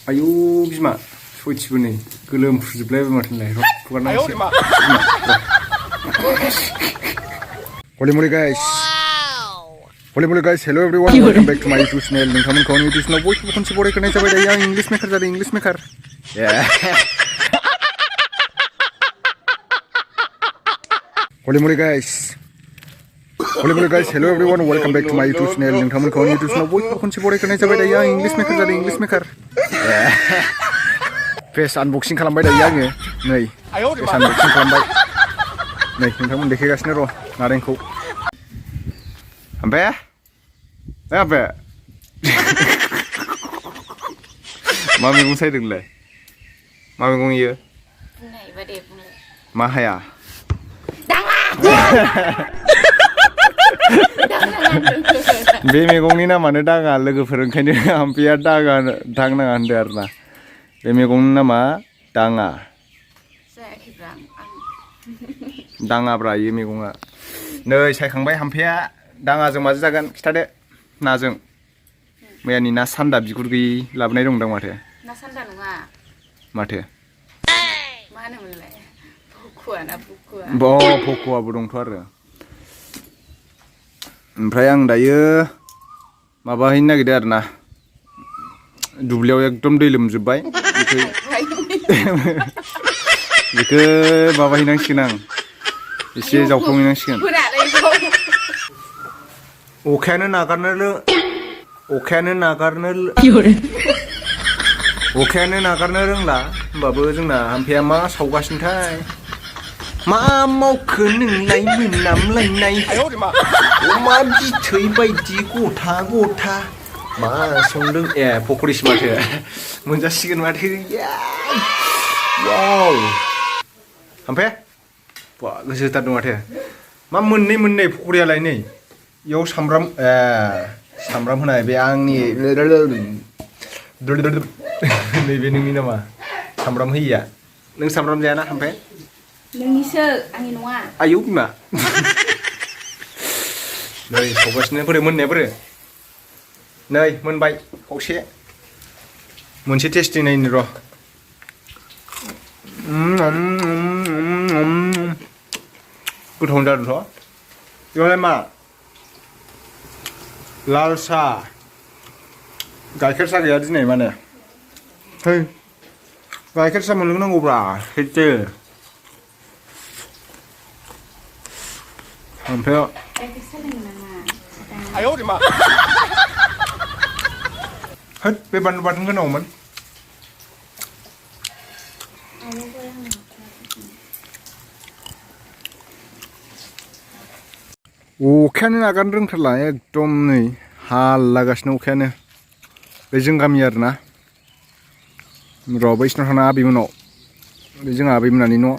आयौ बिमा सयथिबो नै गोलोमफ्रुजोबलायबाय माथोलाय खुगारनांसै Holy moly guys hello everyone welcome back to my YouTube channel नोंथांमोनखौ आंनि YouTube channel बयखौबो खनसे बरायग्रोनाय जाबाय दायो आं इंलिश मेकार जादों English maker Holy moly guys hello everyone welcome back to my YouTube channel नोंथांमोनखौ आंनि YouTube channel बयखौबो खनसे बरायग्रोनाय जाबाय दायो आं इंलिश मेकार जादों इंलिश मेकार फेस आनबक्सिं खालामबाय दायो आङो नै फेस आनबक्सिं खालामबाय नै नोंथांमोन देखायगासिनो र' नारेंखौ ओमफ्राय ओमफ्राय मा मैगं सायदोंलाय मा मैगं इयो बुंनायबा दे बुंलाय मा हाया बे मैगंनि नामानो दाङा लोगोफोर ओंखायनो हाम्फेया दांनाङा होनदों आरोना बे मैगंनि नामा दाङा जायाखैब्रा आं दाङाब्रा इयो मैगङा नै सायखांबाय हाम्फेया दाङाजों माजों जागोन खिथादो नाजों मैयानि ना सान्दा बिगुर गैयि लाबोनाय दंदां माथो ना सान्दा नङा माथो मा होनोमोनलाय भकुवा ना भकुवा भकुवाबो दंथ' आरो ओमफ्राय आं दायो माबाहैनो नागिरदों आरोना दुब्लियाव एकदम दै लोमजोबबाय बेखौ माबाहैनांसिगोन आं एसे जावखांहैनांसिगोन अखायानो नागारनो रोंला होमबाबो जोंना हाम्फेया मा सावगासिनोथाय मा मावखो नोंलाय मोनामलायनाय अमा बिथै बायदि गथा गथा मा संदों ए पकरिसो माथो मोनजासिगोन माथो वाव हाम्फे बा गोसो होथारदों माथो मा मोननै पकरियालाय नै इयाव सामब्राम होनाय बे आंनि नैबे नोंनि नामा सामब्राम होयिया नों सामब्राम जायाना हाम्फे नोंनिसो आंनि नङा आयौ बिमा नै सावगासिनो बोरै मोननाया बोरो नै मोनबाय खावसे मोनसे टेस्टि नायनो र' गोथाव जादोंथ' बेवहाय मा लाल साहा गाइखेर साहा गैया दिनै माने है गाइखेर साहा मोनलोंनांगौब्रा हेदो ओमफ्राय होद बे बानलु बाथोन गोनांमोन अखायानो नागारनो रोंथारला एकदम नै हालागासिनो अखायानो बे जों गामि आरोना र' बैसिनाव थांना आबैमोनाव बे जोंहा आबैमोनानि न'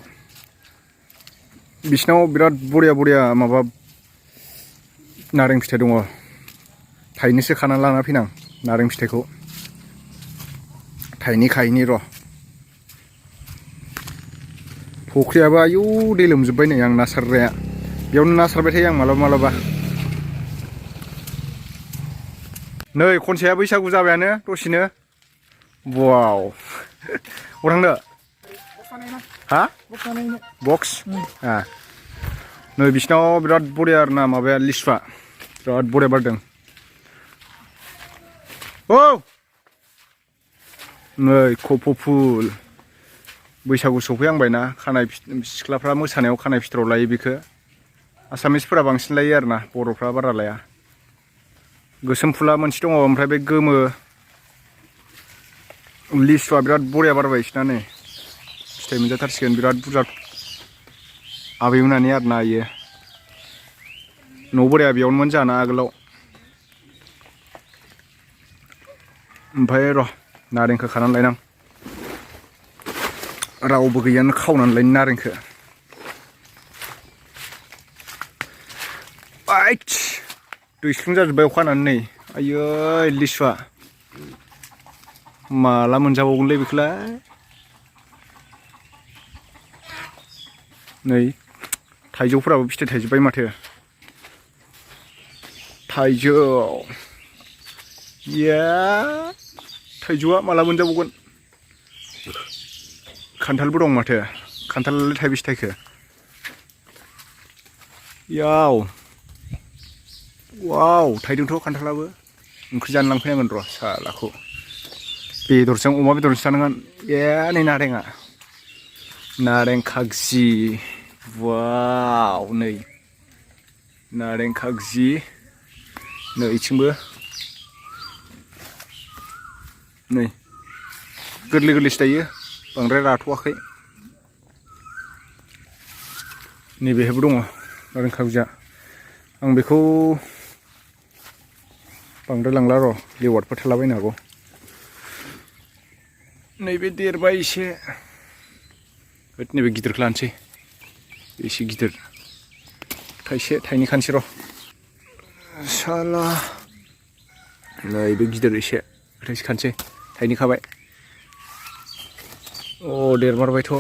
बिसिनाव बिराद बरिया माबा नारें फिथाइ दङ थाइनैसो खाना लाना फैनां नारें फिथाइखौ थाइनै खायैनि र' फख्रियाबो आयौ दै लोमजोब्बाय नै आं ना सारग्राया बेयावनो ना सारबाय थायो आं मालाबा नै खनसाया बैसागु जाबायानो दसेनो वाव अ थांनो हा बक्स नै बिसिनाव बिराद बरिया आरोना माबाया लिसुआ बिराद बरिया बारदों औ नै खफ' फुल बैसागु सफैहांबायना खानाय सिख्लाफ्रा मोसानायाव खानाय फिथराव लायो बेखौ आसामिसफोरा बांसिन लायो आरोना बर'फ्रा बारा लाया गोसोम फुला मोनसे दङ ओमफ्राय बे गोमो लिसुआ बिराद बरिया बारबाय बिसिना नै फिथाइ मोनजाथारसिगोन बिराद बुरजा आबैमोनानि आरोना इयो न' बोराया बेयावनोमोन जाना आगोलाव ओमफ्राय र' नारेंखौ खानानै लायनां रावबो गैयानो खावनानै लायनो नारेंखौ आइट दैस्लुं जाजोब्बाय अखा हानानै नै आयै लिसुआ माला मोनजाबावगोनलै बेखौलाय नै थाइजौफोराबो फिथाइ थाइजोब्बाय माथो थाइजौ या थाइजौआ माला मोनजाबावगोन खान्थालबो दं माथो खान्थालालाय थाइबेसे थाइखो याव वाव थाइदोंथ' खान्थालाबो ओंख्रि जानो लांफैनांगोन र' सालाखौ बेदरजों अमा बेदरजों जानांगोन ए नै नारेंआ नारें खागजि वाव नै नारें खागजि नै इथिंबो नै गोरलै गोरलैसो दायो बांद्राय राथ'वाखै नैबेहायबो दङ नारें खागजिया आं बेखौ बांद्राय लांला र' लेवार्डफोर थालाबायनो हागौ नैबे देरबाय एसे नैबे गिदिरखौ लानोसै एसे गिदिर थाइसे थाइनै खानसै र' साला नैबे गिदिर एसे थाइसे खानसै थाइनै खाबाय अ देरमारबायथ'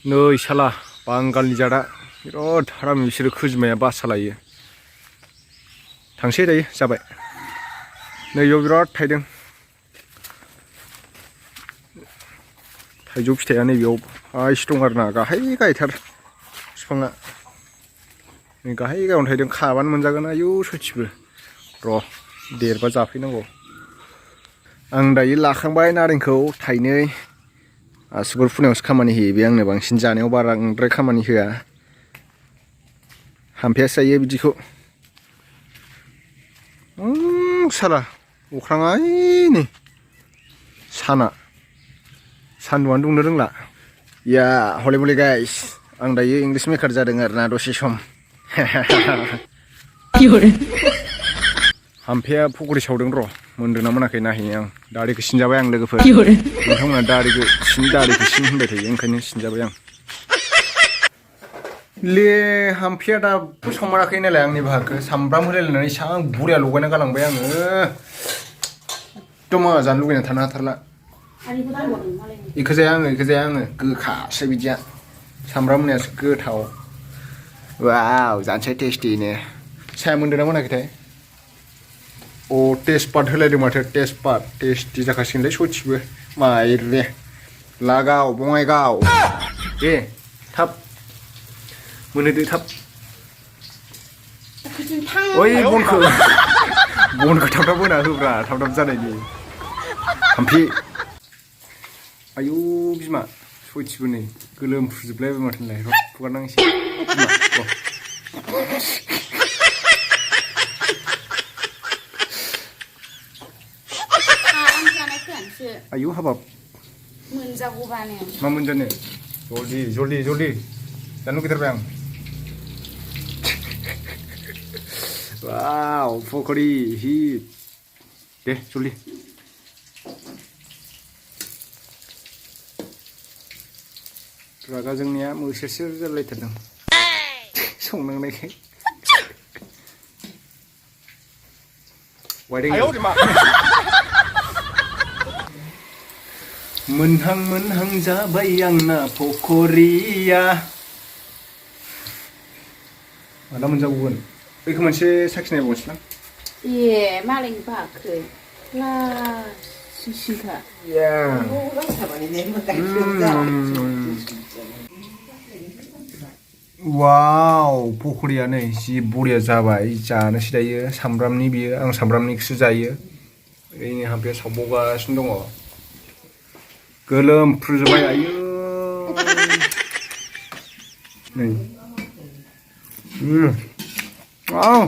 नै साला बांगालनि जादा बिराद हारामि बिसोरो खोजिमाया बासा लायो थांसै दायो जाबाय नैयाव बिराद थाइदों थाइजौ फिथाइया नैबेयाव हायस दं आरो ना गाहाय गाहायथार बिफाङा नै गाहाय गाहायावनो थाइदों खाबानो मोनजागोन आयौ सयथिबो र' देरबा जाफैनांगौ आं दायो लाखांबाय नारेंखौ थाइनै आसुगुर फुनायावसो खामानि होयो बे आंनो बांसिन जानायाव बांद्राय खामानि होआ हामफेयासो जायो बिदिखौ साला अख्राङा नै साना सान्दुंआनो दुंनो रोंला या हले मले गाइस आं दायो इंलिश मेकार जादों आरोना दसे सम हामफेया फकरि सावदों र' मोनदों ना मोनाखै नायहैनो आं दारिखौ सिनजाबाय आं लोगोफोर नोंथांमोना दारिखौ सिन होनबाय थायो ओंखायनो सिनजाबाय आं ले हामफेया दाबो संमाराखै नालाय आंनि बाहागो सामब्राम होलायलायनानै सां बुरिया लगायना गालांबाय आङो एकदम जानो लुगैना थानो हाथारला इखो जाया आङो गोखासो बिदिया सामब्राम होनायासो गोथाव वाव जानोसै टेस्टिनो साया मोनदों ना मोनाखैथाय अ तेजपात होलायदों माथो तेजपात टेस्टि जाखासिगोनलै सयथिबो माइरे लागाव बङाइगाव दे थाब मोनहोदो थाब ओइ बनखौ थाब थाब होना होब्रा थाब थाब जानायनि हामफे आयौ बिमा सयथिबो नै गोलोमफ्रुजोबलायबाय माथो नोंलाय र' फुगारनांसै आयौ हाबाब मोनजागौबानो मा मोनजानो जल्दि जानो लुगैथारबाय आं वाव पकरि हिट दे जल्दि रागा जोंनिया मोसेसो जालायथारदों संनांनायखाय मोनहां जाबाय आंना पकरिया माला मोनजाबावगोन बैखौ मोनसे साखिनायबावनोसैलां ए मालायनि बाखै लासिनखा वाव पकरिया नै जि बरिया जाबाय जानोसै दायो सामब्रामनि बियो आं सामब्रामनिखौसो जायो ओरैनो हामफेया सावबावगासिनो दङ गोलोमफ्रुजोबबाय आयौ नै वाव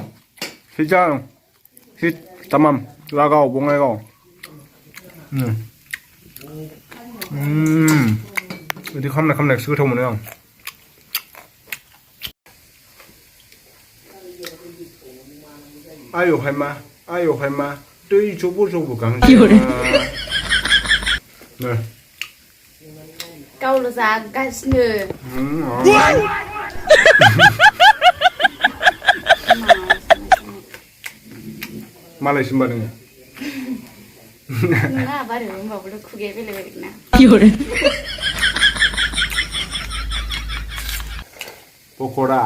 हिट tamam लागाव बङाइगाव बिदि खामनायखौसो गोथाव मोनो आं आयौहाय मा दै जब' गांजे गावल' जागासिनो मालायसो होनबा नोङो नङा बारो होनबाबोथ' खुगाया बेलेग बेलेग ना पकरा